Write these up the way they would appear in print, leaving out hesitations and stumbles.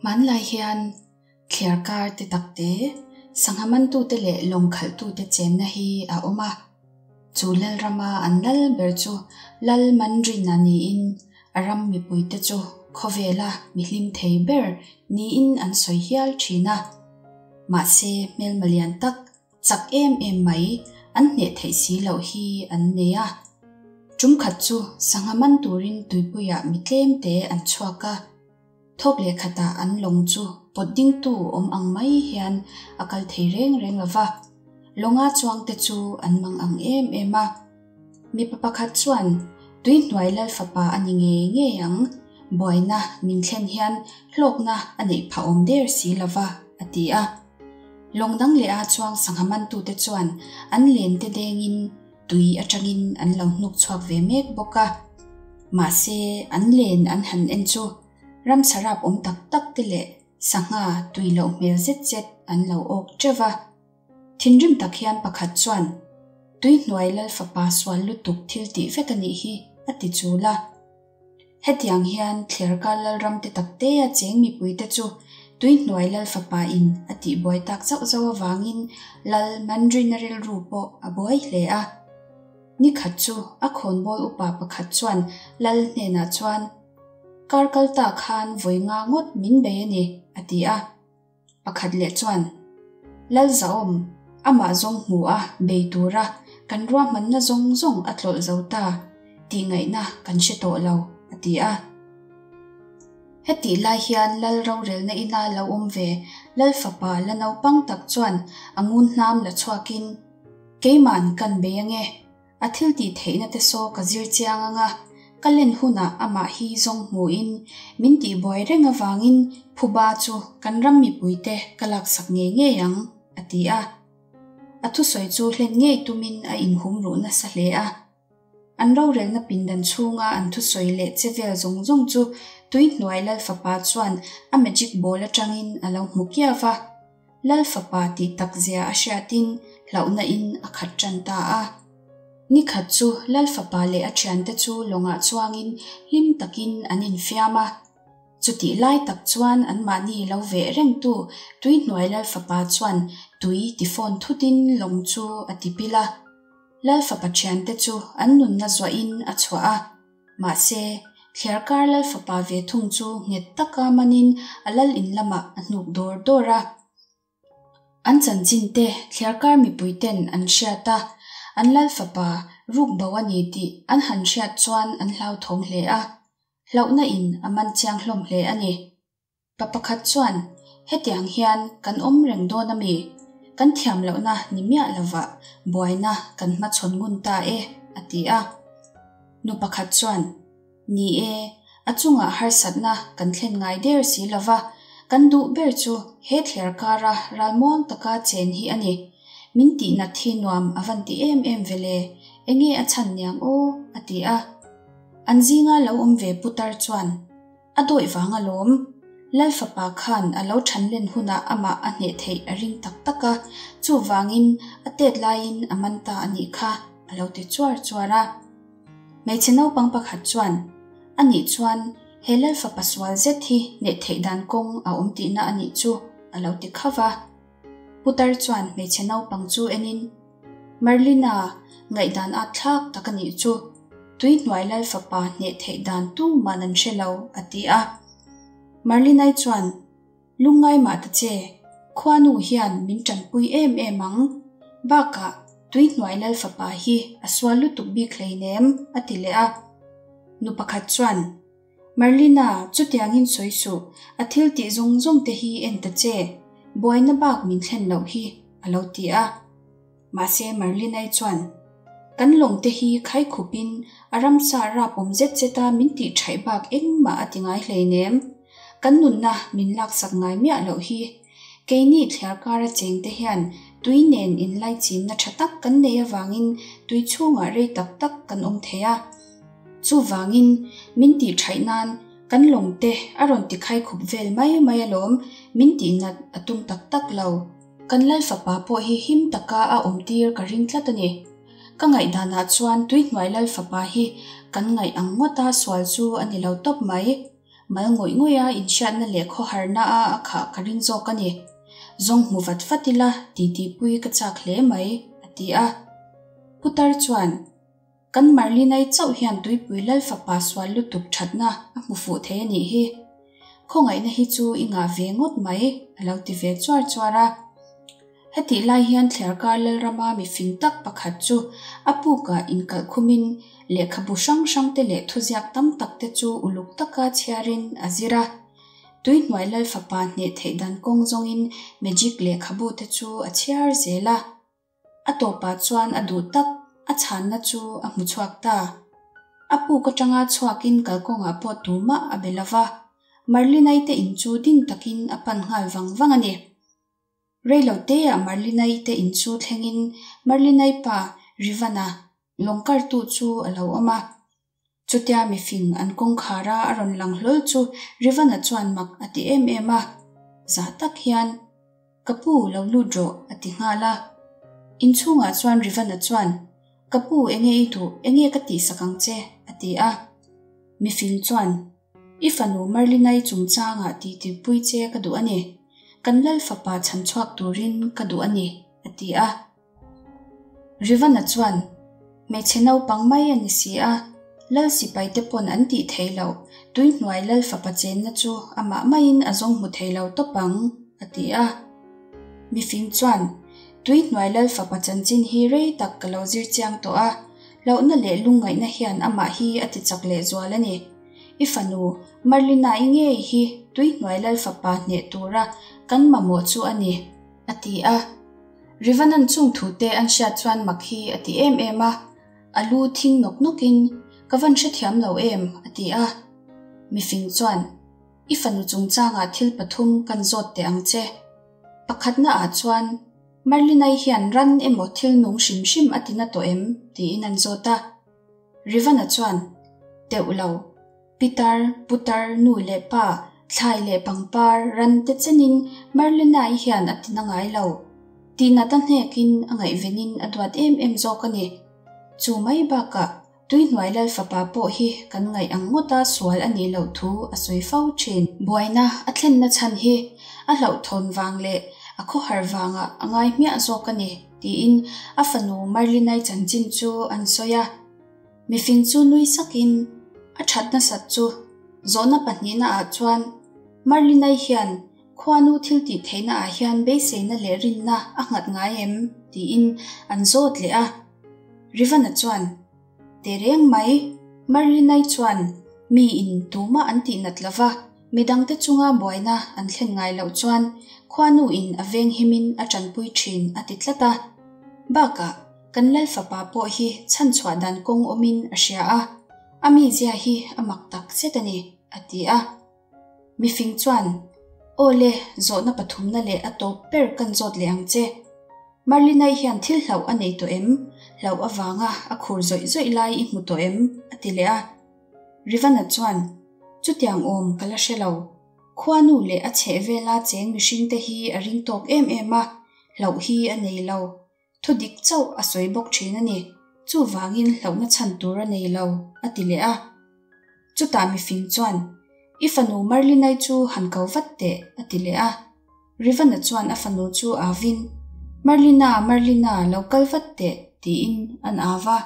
Hmanlai hian thliarkar te tak te, sangha mantute leh lawng khalhtute chenna hi a awm a. Chu lalrama an lal ber chu Lal Manrina niin a ram mipuite chu khawvela mi hlim thei ber niin an sawi hial thin a. Mahse hmelma lian tak Chak em em mai, an hneh theih si loh hi an nei a. Tum khat chu sangha man turin tuipuiah mi tlem te an chhuak a. Thawk leh khatah an lawng chu pawt dingtu awm ang mai hian a kal thei reng reng lo va. Lawnga chuangte chu an mang ang em em a. Mipa pakhat chuan, Tuihnuai lal fapa a ni ngei ngei ang, buaina min thlen hian hlawkna a neih phah awm der si lo va, a ti a. Lawng dang leh a chuang sangha mantute chuan an len te dengin tui atangin an lo hnuk chhuak ve mek bawk a. Mahse, an len an han en chu ramsa rap awm tak tak te leh sangha tui loh hmel zet zet an lo awk teuh va. Thinrim tak hian pakhat chuan, Tuihnuai lal fapa sual lutuk thil tih vek a nih hi, a ti chul a. Hetiang hian Thliarkal Lalram te taktea cheng mipuite chu Tuihnuai Lal fapa in a tihbuai tak zauh zauh avangin Lal Manrina rilru pawh a buai hle a. Nikhat chu a khawnbawl upa pakhat chuan Lal hnenah chuan, Kar kal ta khan vawi nga ngawt min bei a ni, a ti a. Pakhat leh chuan, Lalzawm, amah zawng hmu a, bei tura kan ruahmanna zawng zawng a tlawlh zo ta tih ngaihna kan hre tawh lo, a ti a. Hetih lai hian Lal rorelna ina lo awm ve Lal fapa la naupang tak chuan a ngun hnam la chhuakin, Keiman kan bei ange, A thil tih theihna te saw ka zir chiang ang a, ka len hunah amah hi zawng hmuin min tihbuai reng avangin phuba chu kan ram mipuite ka laksak ngei ngei ang, a ti a. A thusawi chu hlen ngei tumin a inhum ruh nasa hle a. An rorelna pindan chhunga an thusawi leh che vel zawng zawng chu Tuihnuai Lalfapa chuan a magic ball atangin a lo hmu kiau a. Lal fapa tih tak zia a hriatin hlauhna in a khat tan ta a. Ni khat chu Lal fapa leh a thiante chu lawngah chuangin hlim takin an infiam a. Chutih lai tak chuan anmahni lo veh rengtu Tuihnuai Lal fapa chuan tui ti fawn thutin lawng chu a ti pil a. Lal fapa thiante chu an nunna zuahin a chhuah a. Mahse, thliarkar lal fapa ve thung chu nghet taka manin a lal in lamah a hnuk dawr dawr a. An chanchin te thliarkar mipui ten an hriat a, an lal fapa ruk bo a ni tih an han hriat chuan an hlauthawng hle a, hlauhna in a man chiang hlawm hle a ni. Pa pakhat chuan, Hetiang hian kan awm reng dawn a mi? Kan thiam lohna ni miah lovah buaina kan hmachhawn ngun ta e, a ti a. Nu pakhat chuan, Ni e, a chungah harsatna kan thlen ngai der si lova, kan duh ber chu he thliar kara ralmuang taka chen hi a ni. Min tihnat hi nuam a van ti em em ve le, enge a chhan niang aw, a ti a. An zinga lo awm ve putar chuan, A dawih vang alawm. Lal fapa khan a lo than len hunah amah a hneh theih a ring tak tak a, chuvangin a tet laiin a man ta a nih kha, a lo ti chuar chuar a. Hmeichhe naupang pakhat chuan, A nih chuan he Lal fapa sual zet hi hneh theih dan kawng a awm tihna a nih chu, a lo ti khauh a. Putar chuan hmeichhe naupang chu enin, Merlina, ngaihdan at thlak tak a nih chu. Tuihnuai Lal fapa hneh theih dan tuman an hre lo, a ti a. Merlinai chuan, Lungngai mah ta che, khuanu hian min tanpui em em ang. Bakah, Tuihnuai Lal fapa hi a sual lutuk bik hleinem, a ti leh a. Nu pakhat chuan, Merlina, chutiangin sawi suh, a thil tih zawng zawng te hi en ta che, buaina bak min thlen loh hi, a lo ti a. Mahse Merlinai chuan, Kan lawng te hi khai khupin a ramsa rap awm zet zet a min tih thaih bak engmah a ti ngai hleinem. Kan nunna min laksak ngai miah loh hi. Keini thliarkara chengte hian tui nen inlaichinna tha tak kan nei avangin tui chhungah rei tak tak kan awm thei a. Chuvangin, min tih thaih nan kan lawngte a rawn ti khai khup vel mai mai alawm, min tih nat a tum tak tak lo. Kan Lal fapa pawh hi him taka a awm tir ka ring tlat a ni. Ka ngaihdanah chuan Tuihnuai Lal fapa hi kan ngaih ang ngawta sual chu a ni lo tawp mai. Mal ngawih ngawih a inhriatna leh khawharna a a khah ka ring zawk a ni. Zawng hmu vat vat ila titi pui ka chak hle mai, a ti a. Putar chuan, Kan Marlinai chauh hian tuipui lal fapa sual lutuk thatna a hmu fuh thei a nih hi. Khawngaihna hi chu i ngah ve ngawt mai, a lo ti ve chuar chuar a. Hetih lai hian thliarkar Lalrama mi fing tak pakhat chu a pukah inkalh khumin lehkhabu hrang hrangte leh thuziak tam takte chu uluk taka chhiarin a zir a. Tuihnuai Lal fapa hneh theih dan kawng zawngin magic lehkhabute chu a chhiar zel a. A tawpah chuan a duh tak a chhanna chu a hmu chhuak ta. A puk atanga chhuakin kalkawngah pawh tumah a be lova, Marlinai te in chu ding takin a pan nghal vang vang a ni. Reiloteah Marlinai te in chu thlengin Marlinai pa Rivana lawngkartu chu a lo awm a. Chutia mifing an kawngkhara a rawn lang hlawl chu Rivana chuan mak a ti em em a. Zah tak hian, Ka pu, lo lut rawh, a ti nghal a. Inchhungah chuan Rivana chuan, Ka pu, enge i duh, enge ka tihsak ang che? a ti a. Mifing chuan, I fanu Marlinai chungchangah titipui che ka duh a ni. Kan Lal fapa chhanchhuak turin ka duh a ni, a ti a. Rivana chuan, Hmeichhe naupang mai a ni si a, Lal sipaite pawn an tih theih loh, tuihnuai Lal fapa chenna chu amah maiin a zawng hmu thei lo tawp ang, a ti a. Mifing chuan, Tuihnuai Lal fapa chanchin hi rei tak ka lo zir chiang tawh a, hlauhna leh lungngaihna hian amah hi a ti chak lehzual a ni. I fanu, Marlina-i ngei hi Tuihnuai Lal fapa hneh tura kan mamawh chu a ni, a ti a. Rivanan chung thute an hriat chuan mak hi a ti em em a, a lu thing nawk nawkin, Ka van hrethiam lo em? a ti a. Mifing chuan, I fanu chungchangah thil pathum kan zawt teh ang che. Pakhatna ah chuan, Marlinai hian ran emaw thil nung hrim hrim a ti na tawh em? tiin an zawt a. Rivana chuan, Teuh lo. Pitar, putar, nu leh pa, thlai leh pangpar, ran te chenin Marlena-i hian a ti na ngai lo. Tihnat a hnekin a ngaihvenin a duat em em zawk a ni. Chu mai bakah Tuihnuai Lal fapa pawh hi kan ngaih ang ngawta sual a nih loh thu a sawi fo thin. Buaina a thlenna chhan hi a hlauhthawn vang leh a khawhar vangah a ngai hmiah zawk a ni, tiin a fanu Marlinai chanchin chu an sawi a. Mifing chu nui sakin a that nasat chu zawhna pahnihna ah chuan Marlinai hian khuanu thil tih theihna ah hian beiseina leh rinna a nghat ngai em? tiin an zawt leh a. Rivana chuan, Teh reng mai, Marlinai chuan mi in tumah an tih nat lova, midangte chunga buaina an thlen ngai loh chuan khuanu in a venghimin a tanpui thin a ti tlat a. Bakah, Kan Lal fapa pawh hi chhanchhuah dan kawng awmin a hria a, a mizia hi a mak tak zet a ni, a ti a. Mifing chuan, Aw le, zawhna pathumna leh a tawp ber kan zawt leh ang che. Marlinai hian thil hlauh a nei tawh em? Hlauh avanga a khur zawih zawih lai i hmu tawh em? a ti leh a. Rivana chuan, Chutiang awm ka la hre lo. Khuanu leh a chhehvela cheng mihringte hi a ring tawk em em a, hlauh hi a nei lo. Thu dik chauh a sawi bawk thin a ni. Chuvangin hlauhna chhan tur a nei lo, a ti leh a. Chutah mifing chuan, I fanu Marlinai chu han ko vat teh, a ti leh a. Rivana chuan a fanu chu avin, Marlina, Marlina, lo kal vat teh, tiin an av a.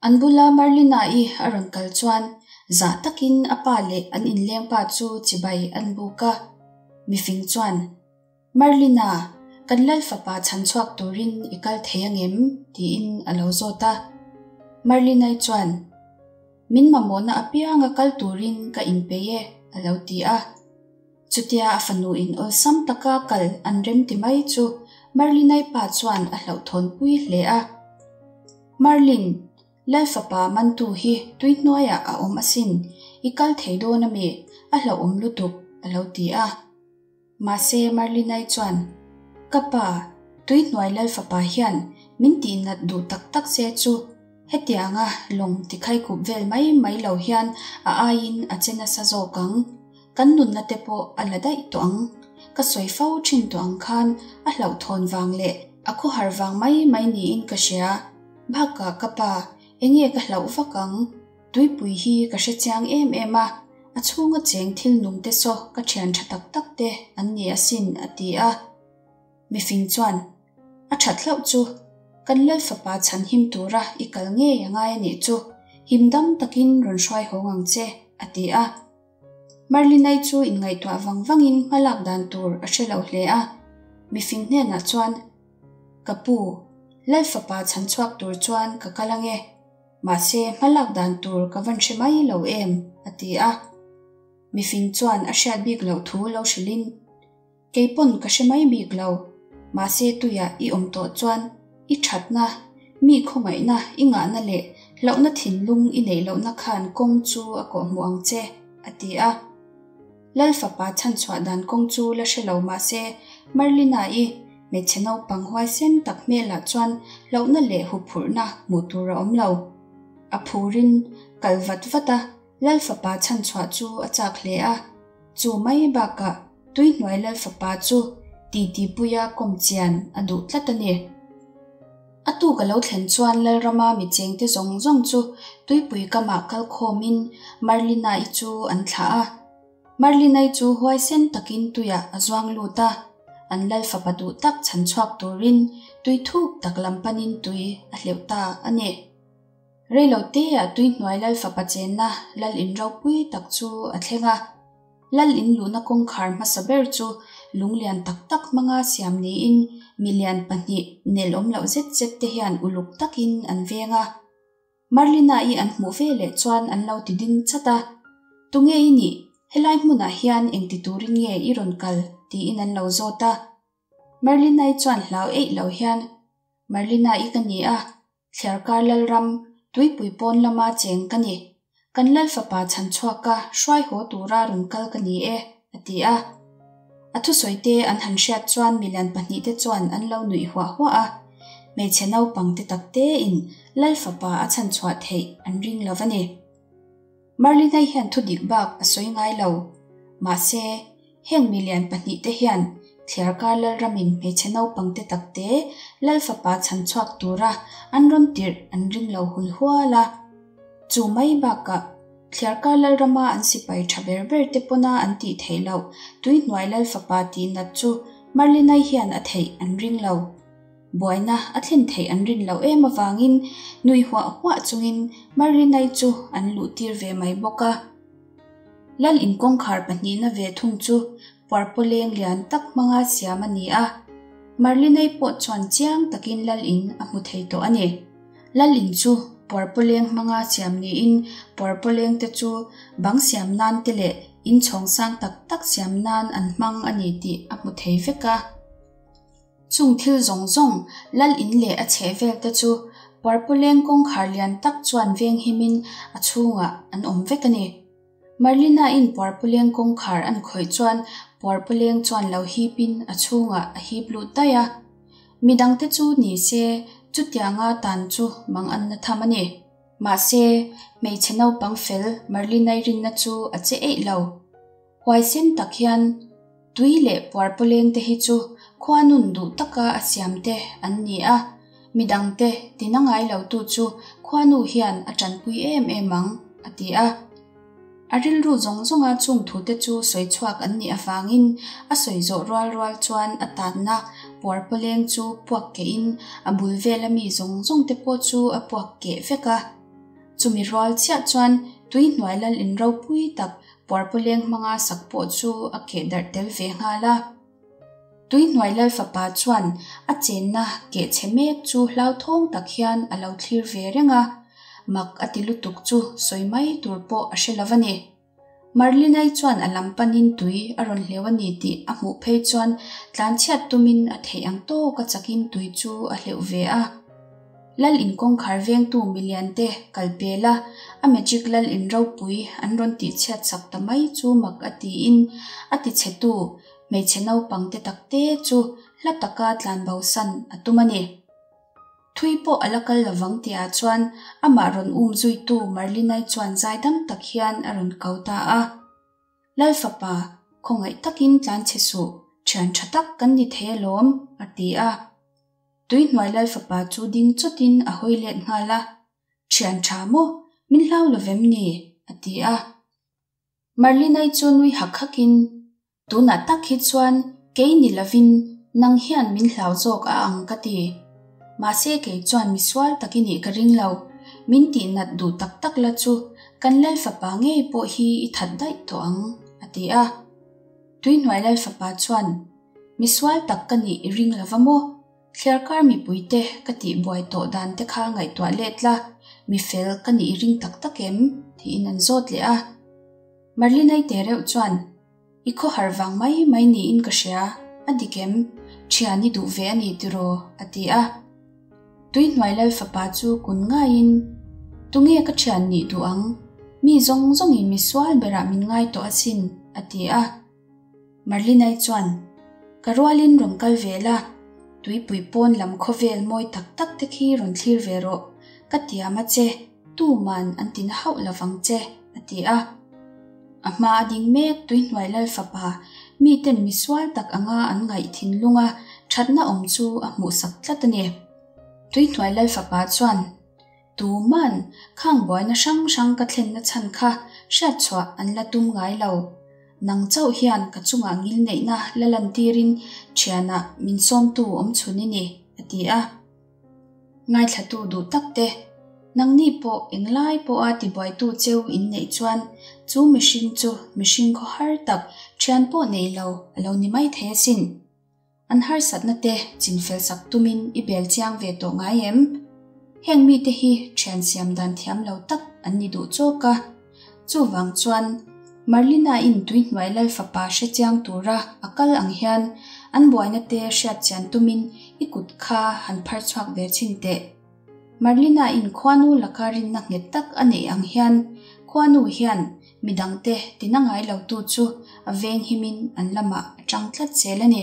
An bula Marlina-i a rawn kal chuan zah takin a pa leh an inleng pa chu chibai an buk a. Mifing chuan, Marlina, kan Lal fapa chhan chhuak turin i kal thei angem? tiin a lo zawt a. Marlina-i chuan, Min mamawhna apianga kal turin ka inpeih e, a lo ti a. Chutia a fanu in awlsam taka kal an rem ti mai chu Marlinai pa chuan a hlauhthawnpui hle a. Marlin, Lal fapa mantu hi tui hnuaiah a awm asin, i kal thei dawn ami? A hlauhawm lutuk, a lo ti a. Mahse Marlinai chuan, Ka pa, tui hnuai Lal fapa hian min tihnat duh tak tak che chu hetianga lawng tikhaikup vel mai mai lo hian a aiin a che nasa zawk ang. Kan nunna te pawh a la daih tawh ang. Ka sawi fo thin tawh ang khan a hlauhthawn vang leh a khawhar vang mai mai niin ka hria. Bakah ka pa, enge ka hlauh vak ang? Tuipui hi ka hre chiang em em a, A chhunga cheng thil nungte saw ka thian tha tak tak te an ni asin, a ti a. Mifing chuan, A that hlauh chu, kan Lal fapa chhanhim tura i kal ngei a ngai a nih chu, him dam takin rawn hruai hawng ang che, a ti a. Merlinai chu inngaihtuah vang vangin hmalak dan tur a hre lo hle a. Mifing hnenah chuan, Ka pu, Lal fapa chhanchhuak tur chuan ka kal ange. Mahse, hmalak dan tur ka van hre mai lo em? a ti a. Mifing chuan a hriat bik loh thu lo hrilhin, Kei pawn ka hre mai bik lo. Mahse, tuiah i awm tawh chuan i thatna, mi khawngaihna i ngahna leh hlauhna thinlung i neih lohna khan kawng chu a kawhhmuh ang che, a ti a. Lal fapa chhanchhuah dan kawng chu la hre lo mahse, Merlina-i hmeichhe naupang huaisen tak hmelah chuan hlauhna leh huphurhna hmuh tur a awm lo. A phurin kal vat vat a, Lal fapa chhanchhuah chu a chak hle a. Chu mai bakah tuihnuai Lal fapa chu titipuia kawm chian a duh tlat a ni. A tuk a lo thlen chuan Lalrama mi chengte zawng zawng chu tuipui kamah kal khawmin Merlina-i chu an thlah a. Merlina-i chu huaisen takin tuiah a zuang lut a, an Lal fapa duh tak chhan chhuak turin tui thuk tak lam panin tui a hleuh ta a ni. Reilo teah tui hnuai Lal fapa chenna Lal in ropui tak chu a thleng a. Lal in luhna kawngkhar hmasa ber chu lunglian tak tak hmanga siam niin milian pahnih nelawm loh zet zet te hian uluk takin an veng a. Merlina-i an hmuh ve leh chuan an lo ti ding chat a, Tunge i nih? Helai hmunah hian engti turin nge i rawn kal? tiin an lo zawt a. Merlina-i chuan hlau eih lo hian, Merlina-i ka ni a, Thliarkar Lalram, tuipui pawn lama cheng ka ni. Kan Lal fapa chhan chhuaka hruai haw tura rawn kal ka ni e, a ti a. A thusawite an han hriat chuan milian pahnihte chuan an lo nuih huah huah a. Hmeichhe naupangte taktein Lal fapa a chhan chhuah theih an ring lo va ni. Merlinai hian thudik bak a sawi ngai lo. Mahse, Heng milian pahnihte hian Thliarkar Lalramin hmeichhe naupangte takte Lal fapa chhan chhuak tura an rawn tirh an ring lo hul hual a. Chu mai bakah Thliarkar Lalrama an sipai tha ber berte pawna an tih theih loh Tuihnuai Lal fapa tih nat chu Merlinai hian a theih an ring lo. Buaina a thlen theih an rin loh em avangin nui huah huah chungin Merlinai chu an luhtir ve mai bawk a. Lal in kawngkhar pahnihna ve thung chu puarpawleng lian tak hmanga siam a ni a, Merlinai pawh chuan chiang takin Lal in a hmu thei tawh a ni. Lal in chu puarpawleng hmanga siam niin puarpawleng te chu bang siam nan te leh in chhawng sang tak tak siam nan an hmang a ni tih a hmu thei vek a. Chung thil zawng zawng, Lal in leh a chhehvel te chu Puarpawleng kawngkhar lian tak chuan veng himin a chhungah an awm vek a ni. Merlina-in Puarpawleng kawngkhar an khawih chuan Puarpawleng chuan lo hipin a chhungah a hip lut daih a. Midangte chu ni se chutianga tan chu manganna tham a ni. Mahse, hmeichhe naupang fel Merlina-i rinna chu a che eih lo. Huaisen tak hian tui leh puarpawleng te hi chu khua nun duh taka a siam te an ni a, midang te tina ngai lo tu chu khuanu hian a tanpui em em ang, a ti a. A rilru zawng zawnga chung thu te chu sawi chhuak an nih avangin a sawi zawh rual rual chuan a tanna puarpawleng chu puak kehin a bul vela mi zawng zawng te pawh chu a puak keh vek a. Chumi rual chiah chuan tui hnuai lal in ropui tak Puarpawleng hmanga sak pawh chu a keh darh tel ve nghal a. Tuihnuai Lal fapa chuan a chenna keh chhe mek chu hlauthawng tak hian a lo thlir ve reng a, mak a ti lutuk chu sawi mai tur pawh a hre lo a ni. Merlinai chuan a lam panin tui a rawn hleuh a ni tih a hmuh phei chuan tlanchhiat tumin a theih ang tawk a chakin tui chu a hleuh ve a. Lal in kawngkhar vengtu milian te kal pel a, a magic lal in ropui an rawn tih chhiat sak ta mai chu mak a tiin a ti chhe tu hmeichhe naupang te tak te chu hla taka tlan bo san a tum a ni. Thui pawh a la kal lovang tihah chuan amah rawn um zuitu Merlinai chuan zaidam tak hian a rawn ko ta a. Lal fapa, khawngaih takin tlan chhe suh, thian tha tak kan ni thei alawm, a ti a. Tuihnuai Lal fapa chu ding chawtin a hawi let nghal a, Thian tha maw? Min hlau lo vem ni? a ti a. Marlina-i chu nui hak hakin, Tunah tak hi chuan kei ni lovin nang hian min hlau zawk a ang ka ti. Mahse kei chuan misual tak i nih ka ring lo, min tih nat duh tak tak la chu kan Lal fapa ngei pawh hi i that daih tawh ang, a ti a. Tuihnuai Lal fapa chuan, Misual tak ka nih i ring lova maw? Thliarkar mipuite ka tih buai tawh dan te kha ngaihtuah let la, mi fel ka nih i ring tak tak em? tiin an zawt leh a. Marlinai te reuh chuan, I khawhar vang mai mai niin ka hria, a dik em? Thian i duh ve a ni tiraw? a ti a. Tuihnuai Lal fapa chu kun ngaiin, Tunge ka thian nih duh ang? Mi zawng zawngin mi sual berah min ngai tawh asin, a ti a. Marlinai chuan, Ka rualin rawn kal ve la, tuipui pawn lam khawvel mawi tak tak te khi rawn thlir ve rawh, ka tiam a che, tuman an ti na hauh lovang che, a ti a. A hma a ding mek tuihnuai lal fapa, miten misual tak anga an ngaih thinlunga thatna awm chu a hmuhsak tlat a ni. Tuihnuai lal fapa chuan, Tuman khang buaina hrang hrang ka thlenna chhan kha hriatchhuah an la tum ngai lo. Nang chauh hian ka chungah ngilneihna la lantirin thianah min sawmtu awm chhun i ni, a ti a. Ngaithlatu duh tak te, nangni pawh englai pawha tibuaitu cheu in neih chuan chu mihring chu mihring khawhar tak thian pawh nei lo a lo ni mai thei asin. An harsatna te chinfel sak tumin i bel chiang ve tawh ngai em? Heng mite hi thian siam dan thiam lo tak an ni duh chawk a. Chuvang chuan Marlina-in tuihnuai lal fapa hre chiang tura a kal ang hian an buaina te hriat chian tumin i kut kha han phar chhuak ve chhin teh. Marlina-in khuanu laka rinna nghet tak a neih ang hian khuanu hian midangte tina ngai lotu chu a venghimin an lamah a tang tlat zel a ni.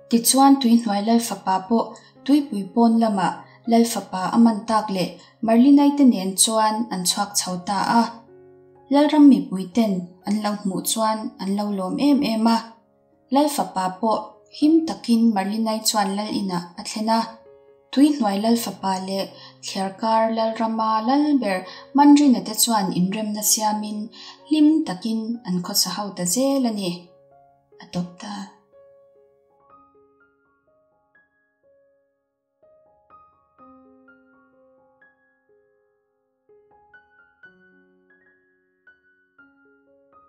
Tichuan tuihnuai Lal fapa pawh tuipui pawn lamah Lal fapa a man tak leh Marlina-i te nen chuan an chhuak chho ta a. Lalram mipuiten an lo hmuh chuan an lo lawm em em a. Lal fapa pawh him takin Marlinai chuan lal inah a thlen a. Tuihnuai lal fapa leh thliarkar lalrama lal ber Manrina te chuan inremna siamin hlim takin an khawsa ho ta zel a ni. A tawp ta.